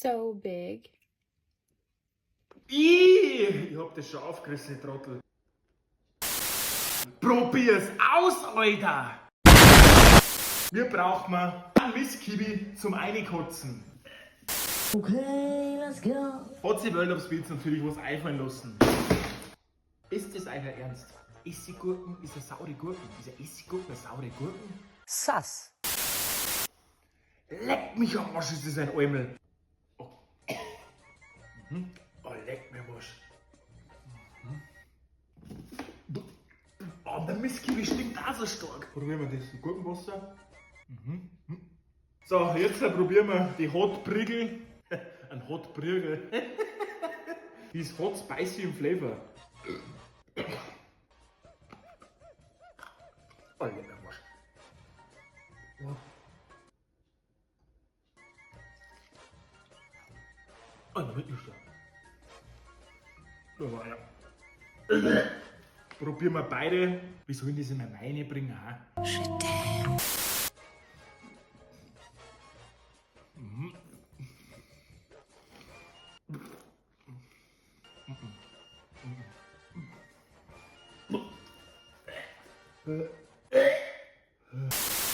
So big. Ih, ich hab das schon aufgerissen, ich Trottel. Probier's aus, Alter! Wir brauchen einen Misskibi zum Einkotzen. Okay, let's go. Hat sich World of Speeds natürlich was einfallen lassen. Ist das euer Ernst? Essiggurken ist eine saure Gurken. Ist eine Essiggurken eine saure Gurken? Sass. Leck mich am Arsch, ist das ein Eumel. Oh. Mhm. Oh, leck mich am Arsch. Mhm. Oh, der Misskiwi stinkt auch so stark. Probieren wir das Gurkenwasser. Mhm. Mhm. So, jetzt probieren wir die Hot Prigel. Ein Hot Prigel. Die ist hot spicy im Flavor. Oh, leck mich am Arsch. Oh. Oh, wirklich stark. Da war ja. Probieren wir beide. Wie sollen die das in meine Weine bringen? Ha? Mhm.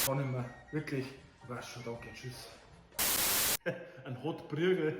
Kann nicht mehr. Wirklich. Ich weiß schon, danke. Tschüss. Ein Hot Prügel.